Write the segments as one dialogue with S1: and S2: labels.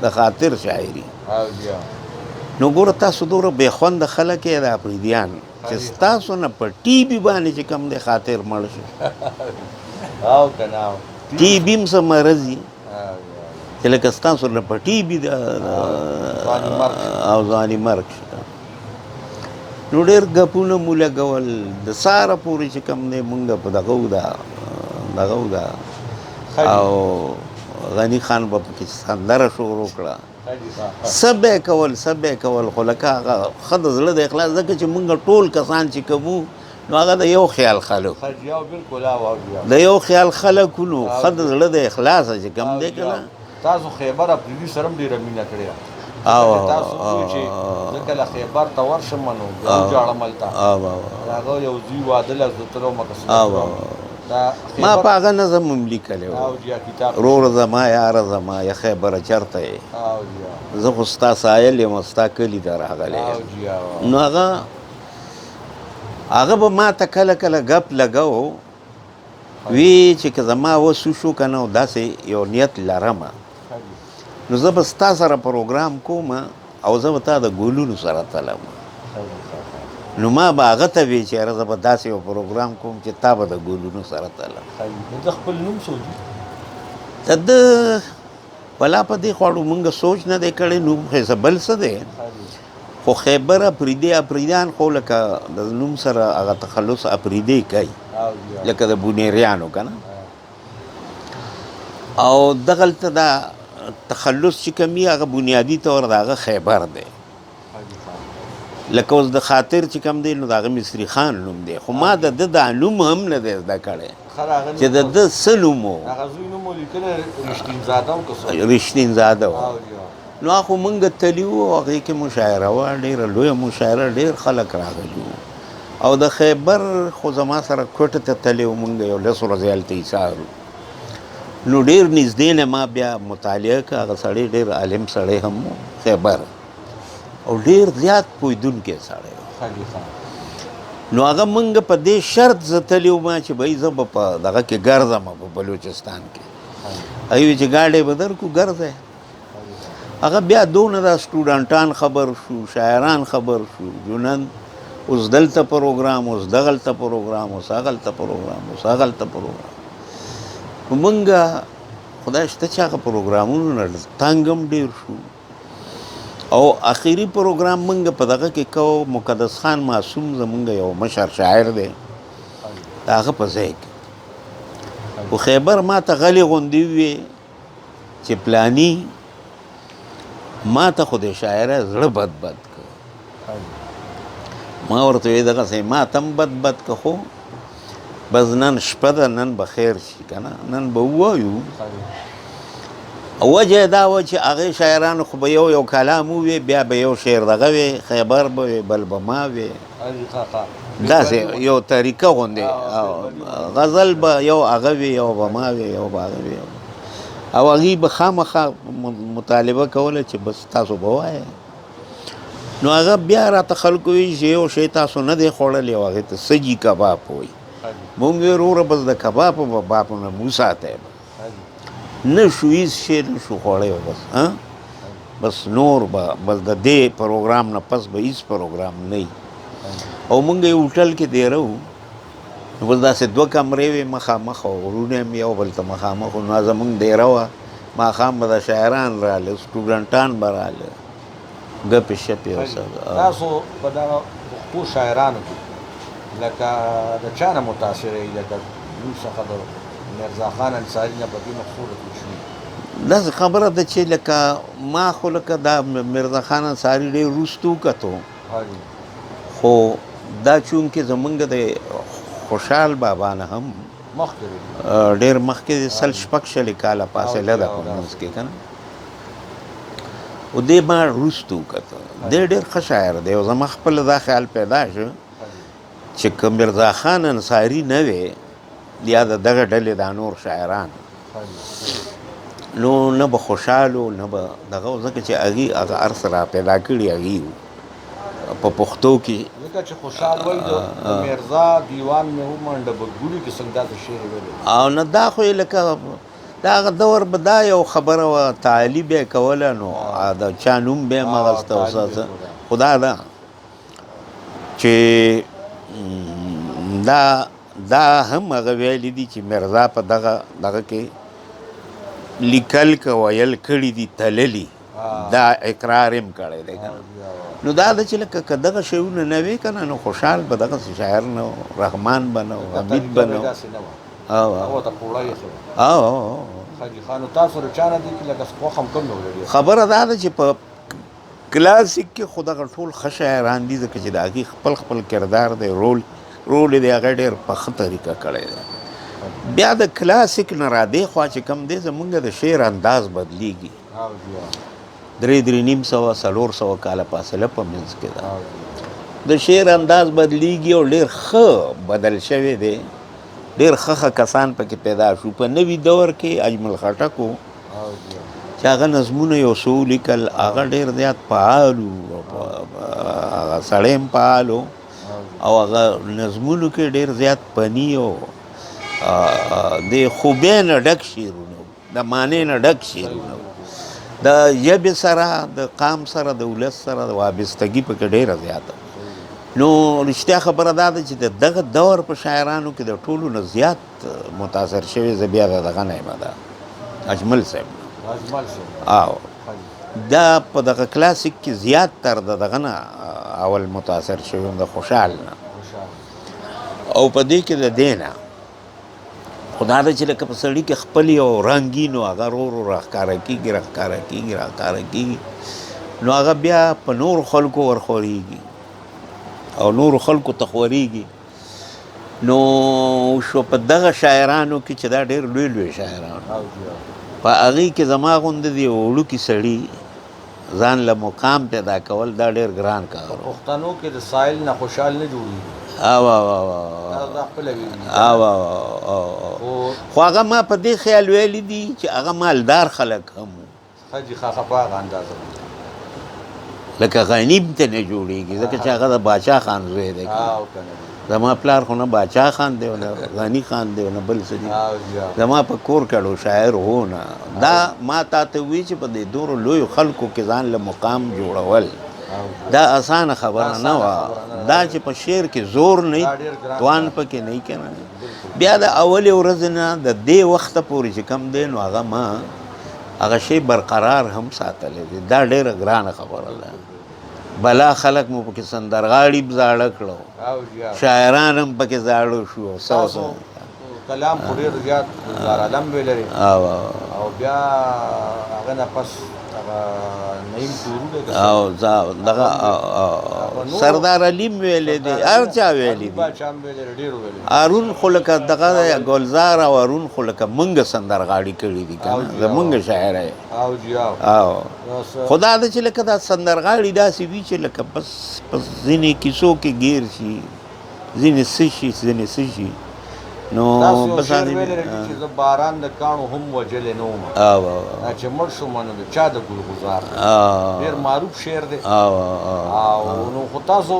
S1: د خاطر شاعري. نو ګوره تاسو دومره بې خونده خلک یې د اپریدیان چې ستاسو نه په ټي بي باندې چې کوم دی خاطر مړ شو.
S2: او که نه
S1: ټي بي هم څه مرض وي چې لکه ستاسو نه په ټي بي او ځواني مرګ شو. نو ډېر ګپونه مو لګول د سهاره پورې چې کوم دی مونږ په دغه وو ده دغه وو ده، او غني خان به پکې سندره شروع کړه، څه به یې کول څه به یې کول، خو لکه هغه ښه د زړه د اخلاص، ځکه چې مونږ ټول کسان چې کوم وو نو هغه د یو خیال خلک، د یو خیال خلک نو ښه د زړه د اخلاصه چې کوم دی که نه.
S2: تاسو خیبر اپریدي سره هم ډېره مینه کړې ده. تاسو وویل چې زه کله خیبر ته ورشم نو بیا وژاړم هلته، د هغه یو زوی واده له زه تللی وم که څه.
S1: ما په هغه نظم هم لیکلی و، ورور زما یاره زما یا خیبره چېرته یې، زه خو ستا سایل یم او ستا کلي ته راغلی یم. نو هغه به ما ته کله کله ګپ لګاو، وی چې که زما وس وشو که نه داسې یو نیت لرم، نو زه به ستا سره پروګرام کوم او زه به تا د ګلونو سره تلم. نو ما به هغه ته وی چې یاره زه به داسې یو پروګرام کوم چې تا به د ګلونو سره تلم.
S2: د خپل نوم څه دی؟
S1: د ده ولا په دې خواړو مونږ سوچ نه دی کړی، نوم خو یې څه بل څه دی، خو خیبر اپریدی اپریدیان خو لکه د نوم سره هغه تخلص اپریدی کوي لکه د بونیریانو که نه، او دغلته دا تخلص چې کوم وي هغه بنیادي طور د هغه خیبر دی. لکه اوس د خاطر چې کوم دی نو د هغه مصري خان نوم دی، خو ما د ده دا نوم هم نه دی زده کړی چې د ده څه نوم و. رښتین زاده و. نو هغه خو مونږ تللي وو، هغې کې مشاعره وه، ډېره لویه مشاعره، ډېر خلک راغلي وو. او د خیبر خو زما سره کوټې ته تللی و، مونږ یو لس ورځې هلته ایسار وو، نو ډېر نږدې نه ما بیا مطالعه کړه. هغه سړی ډېر عالم سړی هم و خیبر، او ډېر زیات پوهېدونکی سړی و. نو هغه مونږ په دې شرط زه تللی وم چې بھائی زه به په دغه کې ګرځم په بلوچستان کې، هغوی ویل چې ګاډی به درکړو ګرځئ. هغه بیا دونه دا سټوډنټان خبر شو، شاعران خبر شو، جنن اوس دلته پروګرام، اوس دغلته پروګرام، اوس هغلته پروګرام، اوس هغلته پروګرام. مونږ خدای شته چې هغه پروګرامونو نه تنګ هم ډېر شو. او اخیری پروګرام مونږ په دغه کې کو، مقدس خان معصوم زمونږ یو مشر شاعر دی، د هغه په ځای کې. خو خیبر ما ته غلې غوندې ووې چې پلانی ما ته خو د شاعره زړه بد بد کړ. ما ورته وویل دغسې ما ته هم بد بد کړ، خو بس نن شپه ده، نن به خیر شي که نه، نن به ووایو. وجه دا وه چې هغې شاعرانو خو به یو یو کلام ووې، بیا به یو شعر دغه وې، خیبر به وې، بل به ما وې، داسې یو طریقه غوندې غزل به یو هغه وې، یو به ما وې، یو به هغه وې. او هغوی به خامخا مطالبه کوله چې بس تاسو به وایئ. نو هغه بیا راته خلکو ویل چې یو شی تاسو نه دی خوړلی او هغې ته سجي کباب وایي. مونږ ویل وروره بس د کباب په باب نه مو ساتئ، نه شو هېڅ شی نه شو خوړی، بس بس نور به بس د دې پروګرام نه پس به هېڅ پروګرام نه وي. او مونږ یې هوټل کې دېره وو، نو بس داسې دوه کمرې وې مخامخ، او ورونه هم یو بل ته مخامخ وو. نو زمونږ دېره وه، ماښام به د شاعران راغله، سټوډنټان به راغله، ګپې شپې او څه.
S2: تاسو په دغه پښتو شاعرانو کې لکه د چا نه متاثر یئ؟ لکه موږ څخه د میرزا خان انصاري نه په دې مقصوده تېر شوي؟
S1: داسې خبره ده چې لکه ما خو لکه دا میرزا خان انصاري ډېر وروسته وکتو، خو دا چونکې زمونږ د خوشحال بابا نه هم ډېر مخکې دی، 126 کاله فاصله ده په منځ کې که نه، او دې ما وروسته وکتو. دی ډېر ښه شاعر دی، او زما خپله دا خیال پیدا شو چې که میرزا خان انصاري نه وی یا د دغه ډلې دا نور شاعران، نو نه به خوشحال و نه به دغه و، ځکه چې هغوی هغه هر څه را پیدا کړي هغوی وو په پښتو کې.
S2: ځکه چې خوشحال وایي د میرزا دیوان مې ومنډه بدګوني کې څنګه داسې شعر ویلی.
S1: او نه دا خو یې لکه دا هغه دور به دا یو خبره وه، تعالي به یې کوله، نو د چا نوم به یې هم اخیسته او څه. خو دا ده چې دا دا هم هغه ویلي دي چې مرزا په دغه دغه کې لیکل که ویل کړي دي، تللي، دا اقرار هم کړی دی که نه. نو دا ده چې لکه که دغه شیونه نه وي که نه، نو خوشحال به دغسې شاعر نه و، رحمان به نه و، حمید به نه و. خبره دا ده چې په کلاسیک کې خو دغه ټول ښه شاعران دي، ځکه چې د هغې خپل خپل کردار دی، رول یې دی، هغه ډېر په ښه طریقه کړی دی. بیا د کلاسیک نه را دې خوا چې کوم دی، زمونږ د شعر انداز بدلیږي. 300-350 400 کاله فاصله په منځ کې ده. د شعر انداز بدلیږي او ډېر ښه بدل شوی دی، ډېر ښه ښه کسان پکې پیدا شو. په نوي دور کې اجمل خټک و چې هغه نظمونه یو څو ولیکل، هغه ډېر زیات فعال و، هغه سړی هم فعال و، او هغه نظمونو کې ډېر زیات پني او د خوبۍ نه ډک شعرونه وو، د معنی نه ډک شعرونه وو، د ژبې سره، د قام سره، د ولس سره د وابستګي پکې ډېره زیاته. نو رښتیا خبره دا ده چې د دغه دور په شاعرانو کې د ټولو نه زیات متاثر شوی زه بیا د دغه نه یم، ده اجمل صاحب. او دا په دغه کلاسیک کې زیات تر د دغه نه اول متاثر شوی یم، د خوشحال نه، او په دې کې د دې نه. خو دا ده چې لکه په سړي کې خپل یو رنګ وي، نو هغه ورو ورو راښکاره کېږي، راښکاره کېږي، راښکاره کېږي، نو هغه بیا په نورو خلکو ورخورېږي او نورو خلکو ته خورېږي. نو شو په دغه شاعرانو کې چې دا ډېر لوی لوی شاعران په هغې کې زما غوندې د یو وړوکي سړي ځان له مقام پیدا کول دا ډېر ګران کار و.
S2: پښتنو کې د ساحل نه خوشحال نه جوړېږي.
S1: خو هغه ما په دې خیال ویلي دي چې هغه مالدار خلک هم وو، لکه غنیم ته نه جوړېږي، ځکه چې هغه د باچا خان زوی دی. زما پلار خو نه باچا خان دی، نه غني خان دی، نه بل څه دی. زما په کور کړو شاعر هو نه. دا ما تا ته وی چې په دې دورو لویو خلکو کې ځان له مقام جوړول دا اسانه خبره نه وه. دا چې په شعر کې زور نه، توان پکې نه که نه. بیا د اولې ورځې نه د دې وخته پورې چې کوم دی، نو هغه ما هغه شی برقرار هم ساتلی دی. دا ډېره ګرانه خبره ده. بلا خلک مو پکې سندرغاړي هم زاړه کړو، شاعران هم پکې زاړه شو.
S2: کلام خو ډېر زیات ګلزار عالم ویلی دی، او بیا هغه نه پس هغه نعیم تورو دی،
S1: او دغه سردار علیم ویلی دی، هر چا ویلی دی. هارون خو لکه دغه ګلزار او هارون خو لکه مونږ سندرغاړي کړي دي که نه، زمونږ شاعره یې. او خو دا ده چې لکه دا سندرغاړي داسې وي چې لکه بس په ځینې کیسو کې ګیر شي، ځینې څه شي، ځینې څه شي. نو
S2: بس هغې چې زه باران د کاڼو هم وژلی نه وم، دا چې مړ شوم نو د چا د ګل ګزار، ډېر معروف شعر دی. او نو خو تاسو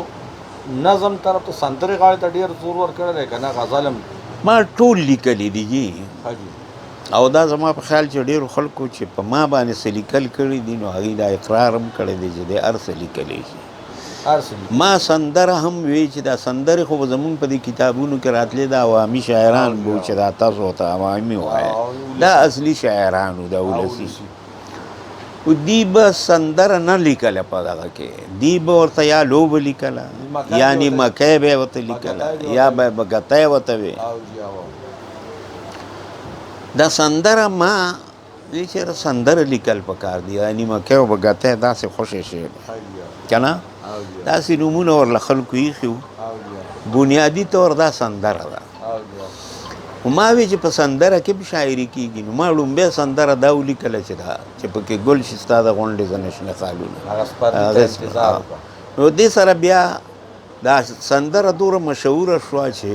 S2: نظم طرف ته سندرې غاړې ته ډېر زور ورکړی دی که نه؟ غزل هم
S1: ما ټول لیکلي دي جي. او دا زما په خیال چې ډېرو خلکو چې په ما باندې څه لیکل کړي دي، نو هغوی دا اقرار هم کړی دی چې دی هر څه لیکلی شي. ما سندره هم وی چې دا سندرې خو به زمونږ په دې کتابونو کې راتلې، دا عوامي شاعران به وو چې دا تاسو ته عوامي وایه، دا اصلي شاعران وو، دا ولسي. و دی به سندره نه لیکله په دغه کې، دی به ورته یا لوبه لیکله، یا نیمکۍ به یې ورته لیکله، یا به یې بګتۍ ورته وي. دا سندره ما وی چې سندره لیکل پکار دي، یا نیمکۍ او بګتۍ داسې خوشې شوې که نه، داسې نومونه ورله خلکو ایښي وو. بنیادي طور دا سندره ده. خو ما وی چې په سندره کې هم شاعري کېږي، نو ما ړومبی سندره دا ولیکله چې دا چې پکې ګل شي ستا د غونډې ځنې شنه خالونه. نو دې سره بیا دا سندره دومره مشهوره شوه چې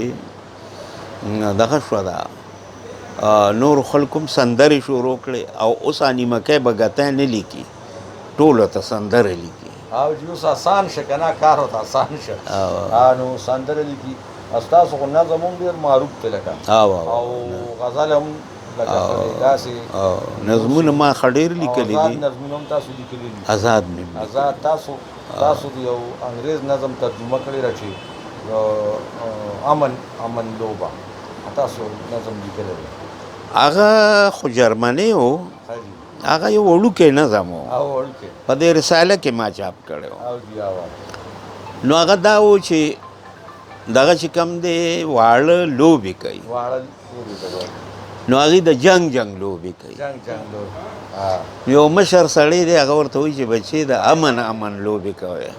S1: دغه شوه، دا نور خلکو هم سندرې شروع کړې. او اوس نیمکۍ بګتۍ نه لیکي، ټولو ته سندره لیکي.
S2: او چې اوس اسان شه که نه، کار ورته اسان شه، نو سندره لیکي. ستاسو خو نظم هم ډېر معروف دی لکه، او غزل هم لکه داسې
S1: نظمونه ما ښه ډېر لیکلي
S2: آزاد
S1: دي.
S2: نظمونه هم تاسو لیکلي دي؟
S1: آزاد مې
S2: آزاد. تاسو یو انګريز نظم ترجمه کړی را چې امن امن لوبه، تاسو نظم لیکلی دی؟
S1: هغه خو جرمني و، هغه یو وړوکی نظم و، په دې رساله کې ما چاپ کړی و. نو هغه دا و چې دغه چې کوم دی واړه لوبې کوي، نو هغې د جنګ جنګ لوبې کوي. یو مشر سړی دی، هغه ورته وایي چې بچې د امن امن لوبې کوي.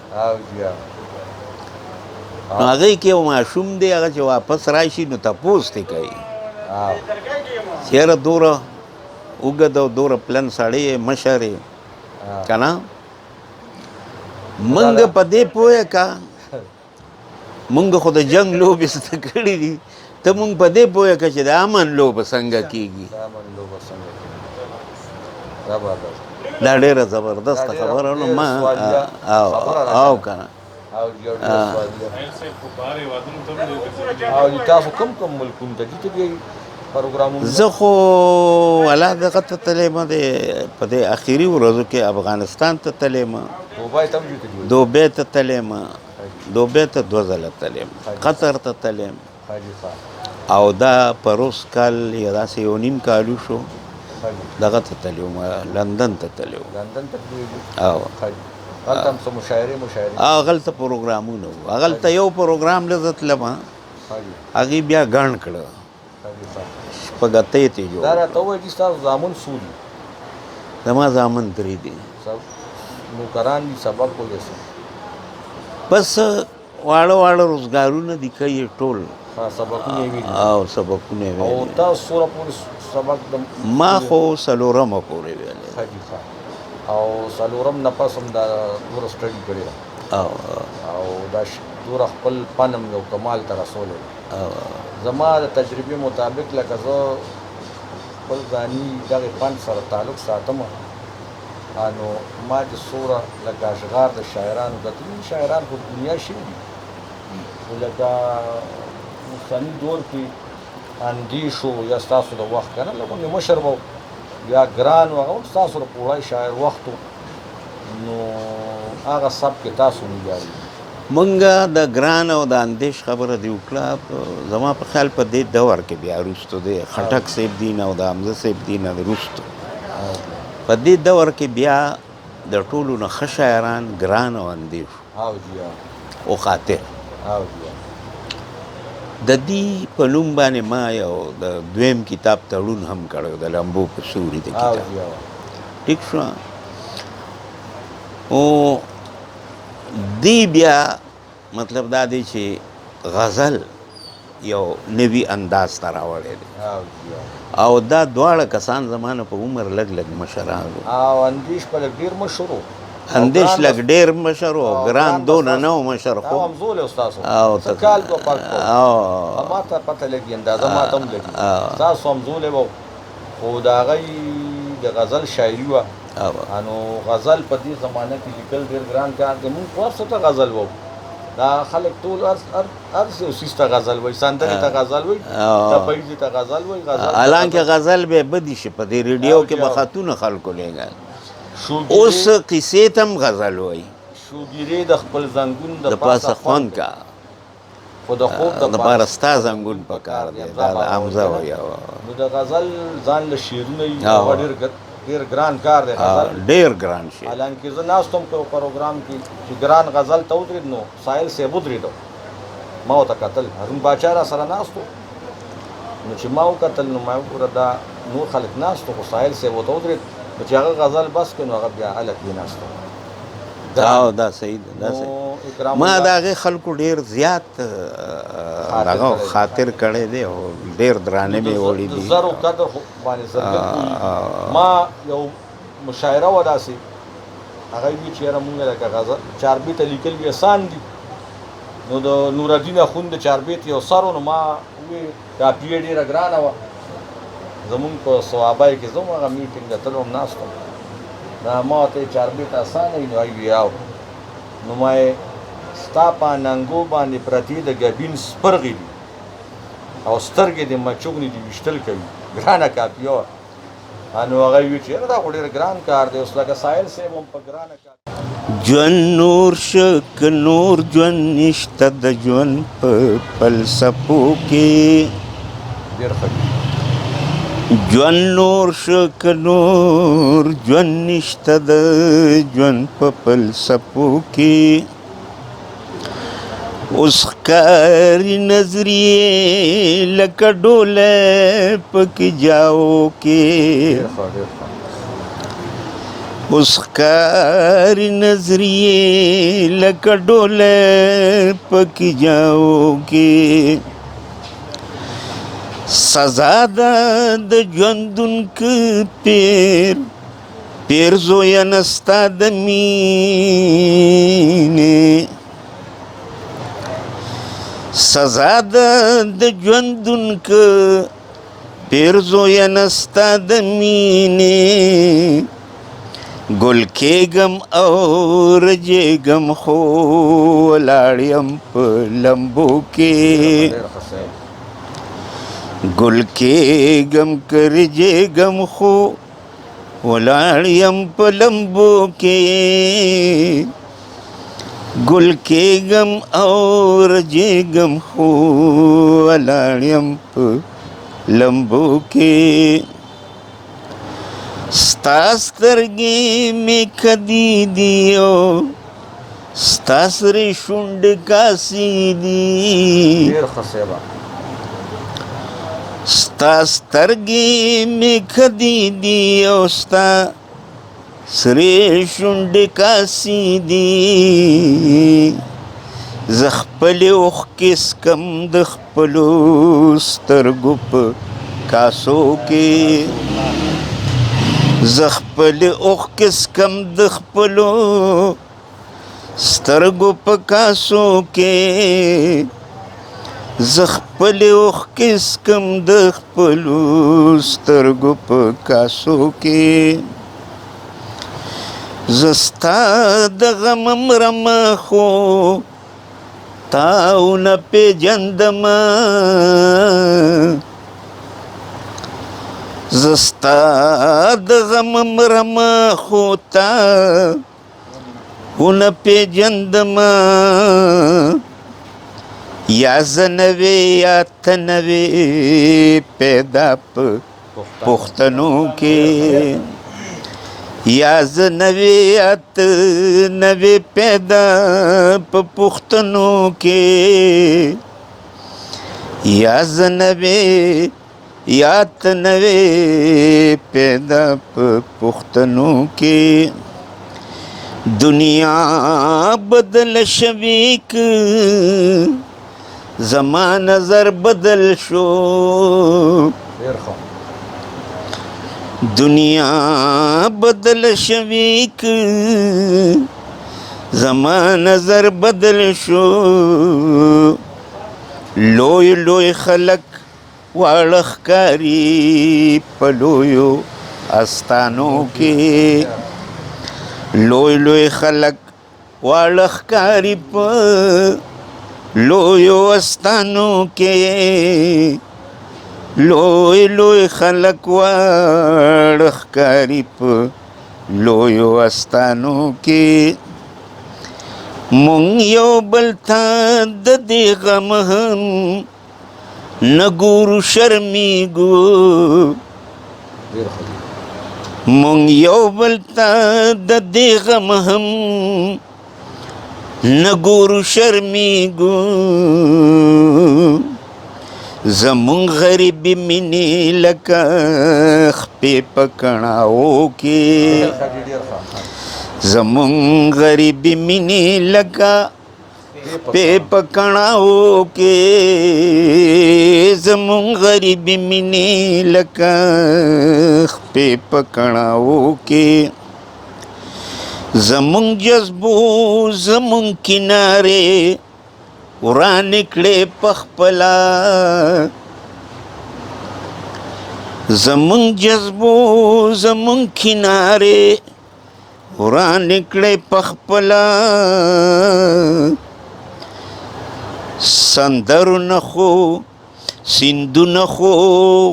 S1: نو هغې کې یو ماشوم دی، هغه چې واپس راشي نو تپوس ترې کوي چې یاره دوره اوږد او دوره پلن سړی یې، مشر یې که نه، موږ په دې پوهه که موږ خو د جنګ لوبې زده کړې دي، ته موږ په دې پوهه که چې د امن لوبه څنګه کېږي. دا ډېره زبردسته خبره. نو ما او که نه
S2: تاسو کوم کوم ملکونو ته ځئ پروګرامونه؟
S1: زه خو ولا دغه ته تللی یم، په دې اخري ورځو کې افغانستان ته تللی یم، دوبۍ ته تللی یم، دوبۍ ته 2 ځله تللی یم، قطر ته تللی یم، او دا پروس کال یا داسې 1.5 کال وشو دغه ته تللی وم، لندن ته تللی وم.
S2: لندن ته تللی؟
S1: او
S2: هلته هم څه مشاعرې مشاعرې؟
S1: هغلته پروګرامونه وو، هغلته یو پروګرام له زه تلم، هغې بیا ګڼ کړه 6 اته یې ترې جوړ.
S2: دا راته ووایه چې ستاسو زامن څو دي؟
S1: زما زامن 3 دي.
S2: نوکران دي، سبق وایي څه؟
S1: بس واړه واړه روزګارونه دي کوي ټول.
S2: سبقونه یې ویلي؟
S1: او سبقونه یې ویلي.
S2: او تاسو څومره پورې سبق د؟
S1: ما خو 4 پورې ویلی.
S2: ښه جي، ښه. او 4 نه پس هم دا دوره سټډي کړې ده او دا دوره خپل فن هم یو کمال ته رسولی دی. زما د تجربې مطابق لکه زه خپل ځاني دغې فن سره تعلق ساتم، نو ما چې څومره لکه اشغار د شاعرانو کتلي، شاعران خو دنیا شوي دي، خو لکه اوسني دور کې اندېش و یا ستاسو د وخت که نه لږ غوندې مشر به یا ګران و، هغه هم ستاسو د پوړی شاعر وخت و، نو هغه سبک کې تاسو نه یادېږي.
S1: مونږ د ګران او د اندېش خبره دې وکړه، زما په خیال په دې دور کې بیا وروستو دی خټک صاحب دین او د حمزه صاحب دین وروستو په دې دور کې بیا د ټولو نه ښه شاعران ګران او اندېش او خاطر. د دې په نوم باندې ما یو د دویم کتاب تړون هم کړی د لمبو په سوري د کتاب، ټیک شوه. او دی بیا مطلب دا دی چې غزل یو نوی انداز ته راوړی دی، او دا دواړه کسان زما نه په عمر لږ لږ مشران وو.
S2: او اندېش په لږ ډېر مشر و.
S1: اندېش لږ ډېر مشر و، ګران دونه نه و مشر، خو
S2: همزولی و ستاسو. څه کال به فرق و؟ ما ته پته لګي، اندازه ما ته هم لګي. ستاسو همزولی و، خو د هغوی د غزل شاعري وه. نو غزل په دې زمانه کې لیکل ډېر ګران کار دی. موږ خو هر څه ته غزل وو، دا خلک ټول هر یو څیز ته غزل وایي، سندرې ته غزل وایي، ټپیزې ته غزل وایي.
S1: حالانکه غزل به بدې شي، په دې ریډیو کې به خطونه خلکو لېږل. اوس قصې ته هم غزل وایي.
S2: شوګیرې د خپل زنګون
S1: د پاسه خوند کا،
S2: خو د خوب
S1: دپاره ستا زنګون پکار دی. دا د حمزه وایي.
S2: نو د غزل ځان له شعرونه یي، هغه ډېر ګران کار دی غزل،
S1: ډېر ګران شعر.
S2: حالانکه زه ناست وم په پروګرام کې چې ګران غزل ته ودرېد، نو ساحل صاحب ودرېدو، ما ورته کتل، هارون باچا را سره ناست و. نو چې ما وکتل نو ما وګوره دا نور خلک ناست وو، خو ساحل صاحب ورته ودرېد. نو چې هغه غزل بس کړ، نو هغه بیا هله کېناستو.
S1: دا صحیح ده، دا صحیح. ما د هغې خلکو ډېر زیات دغه خاطر کړی دی او ډېر درانه مې وړي دي.
S2: زرو قدر خو باندې زرګر پوهېږي. ما یو مشاعره وه داسې، هغه وی چې یاره مونږ لکه غزل چاربیته لیکل وي اسان دي، نو د نورالدین اخوند د چاربیتې یو سر و، نو ما ووی کاپي یې ډېره ګرانه وه، زمونږ په صوابۍ کې زه هم هغه میټینګ ته تللی وم، ناست وم، دا ما ورته ویل چاربیته اسانه وي، نو هغوی وی او. نو ما یې ستا په اننګو باندې پرتې د ګبین سپرغې دي او سترګې دې مچوغنې دي ویشتل کوي. ګرانه کاپیه وه. نو هغه وی چې یاره دا خو ډېر ګران کار دی، اوس لکه ساحل صاحب هم په ګرانه کاپیه.
S1: ژوند نور شک نور ژوند نشته د ژوند په فلسفو کې.
S2: ډېر ښه.
S1: ژوند نور شک نور ژوند نشته د ژوند په فلسفو کې. اوس ښکاري نظریې لکه ډوله پکې جاو کې. اوس ښکاري نظریې لکه ډوله پکې جاو کې. سزا ده د ژوندون که پیر پیرزوینه ستا د مینې. سزا ده د ژوندون که پیرزوینه ستا د مینې. ګل کېږم او رجېږم خو ولاړ یم په لمبو کې. ګل کېږم که رجېږم خو ولاړ یم په لمبو کې. ګل کېږم او رجېږم خو ولاړ یم په لمبو کې. ستا سترګې مې کدي دي او ستا سرې شونډې کاسې دي.
S2: ډېر ښه صاحب.
S1: ستا سترګې مې کدي دي او ستا سرې شونډې کاسې دي. زه خپلې اوښکې څکم د خپلو سترګو په کاسو کې. زه خپلې اوښکې څکم د خپلو سترګو په کاسو کې. زه خپلې اوښکې څکم د خپلو سترګو په کاسو کې. زه ستا د غمه مرم خو تا ونه پېژندمه. زه ستا د غمه مرم خو تا ونه پېژندمه. یا زه نه وې یا ته نه وې پیدا په پښتنو کې. یا زه نه وې یا ته نه وې پیدا په پښتنو کې. یا زه نه وې یا ته نه وې پیدا په پښتنو کې. دنیا بدل شوې که زما نظر بدل شو. دنیا بدل شوې که زما نظر بدل شو. لوی لوی خلک واړه ښکاري په لویو استانو کې. لوی لوی خلک واړه ښکاري په لویو استانو کې. لوی لوی خلک واړه ښکاري په لویو استانو کې. مونږ یو بل ته د دې غم هم نه ګورو شرمېږو. مونږ یو بل ته د دې غم هم نه ګورو شرمېږو. زمونږ غریبي مینې لکه خپې په کڼاو کې. زمونږ غریبي مینې لکه خپې په کڼاو کې. زمونږ غریبي مینې لکه خپې په کڼاو کې. زمونږ جذبو زمونږ کنارې ورانې کړې په خپله. زمونږ جذبو زمونږ کنارې ورانې کړې په خپله. سندرو نه خو سیندونه خو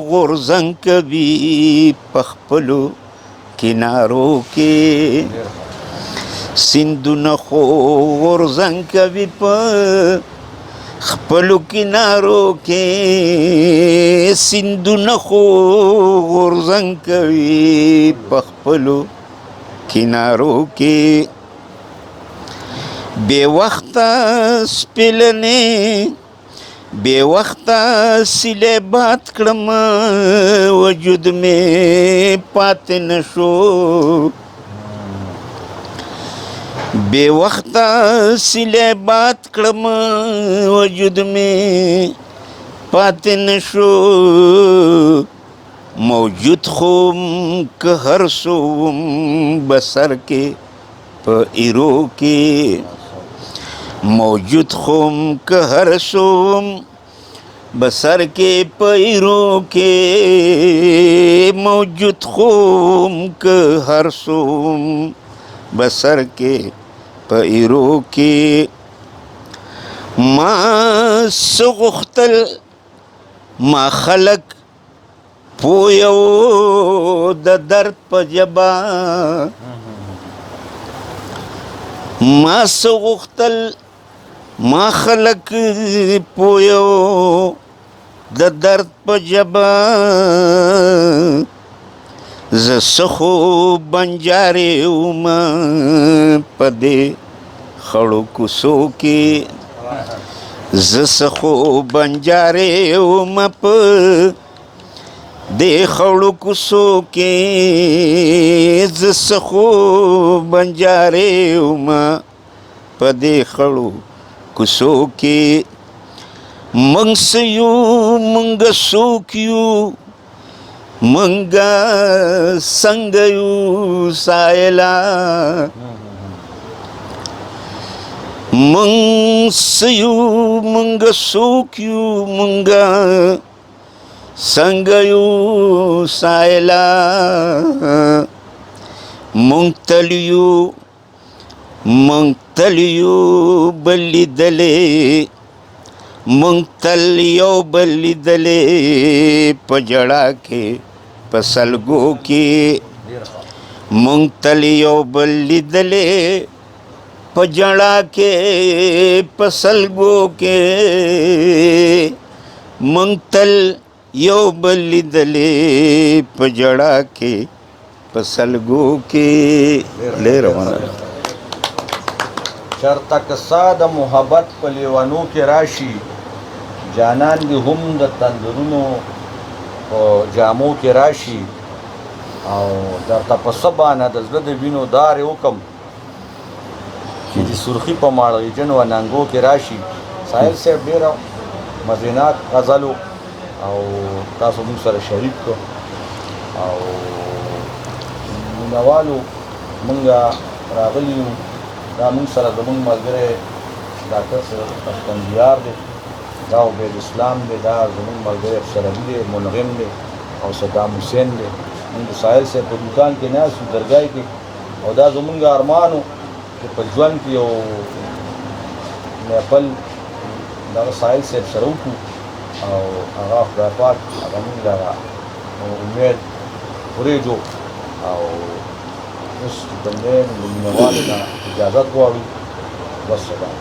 S1: غورځنګ کوي په خپلو کنارو کې، سیندونه خو غورځنګ کوي په خپلو کنارو کې، سیندونه خو غورځنګ کوي په خپلو کنارو کې. بې وخته سپېلنې بې وخته سیلې باد کړم، وجود مې پاتې نه شو. بې وخته سیلې باد کړم، وجود مې پاتې نه شو. موجود خوم که هر څو وم بسر کې په ایرو کې، موجود خوم که هر څو وم بسر کې په ایرو کې، موجود خوم که هر څو وم بسر کې په ایرو کې. ما څه غوښتل ما خلک پوه وو د درد په ژبه، ما څه غوښتل ما خلک پوه وو د درد په ژبه. زه څه خو بنجارې وم په دې خړو کوڅو کې، زه څه خو بنجارې وم په دې خړو کوڅو کې، زه څه خو بنجارې وم په دې خړو کوڅو کې. موږ څه یو موږ څوک یو موږ څنګه یو سایلا، موږ څه یو موږ څوک یو موږ څنګه یو سایلا. موږ تل یو موږ تل یو بل لیدلې، موږ تل یو بل لیدلې په ژړا کې په سلګو کې، موږ تل یو بل لیدلې په ژړا کې په سلګو کې، موږ تل یو بل لیدلې په ژړا کې په سلګو کې. ډېره مننه.
S2: چرته که سا د محبت په لیوانو کې راشي، جانان دې هم د تندرونو په جامو کې راشي، او درته په څه بانه د زړه د وینو دارې وکم چې د سرخي په ماړغیجن و ننګو کې راشي. ساحل صاحب ډېره مزیناک غزل او تاسو موږ سره شریک کړو او مینهوالو موږ راغلي یو. دا موږ سره زموږ ملګری ډاکټر اسفندیار دی، دا عبید اسلام دی، دا زموږ ملګری افسر علي دی، منغم دی او صدام حسین دی. موږ د ساحل صاحب په دوکان کې ناست یو درګاه کې، او دا زموږ ارمان و چې په ژوند کې یو محفل دغه ساحل صاحب سره وکړو، او هغه خدای پاک هغه موږ دغه امید پرېږدو. او اوس چې کوم دی نو د مینهوالو نه اجازت غواړو. والسلام.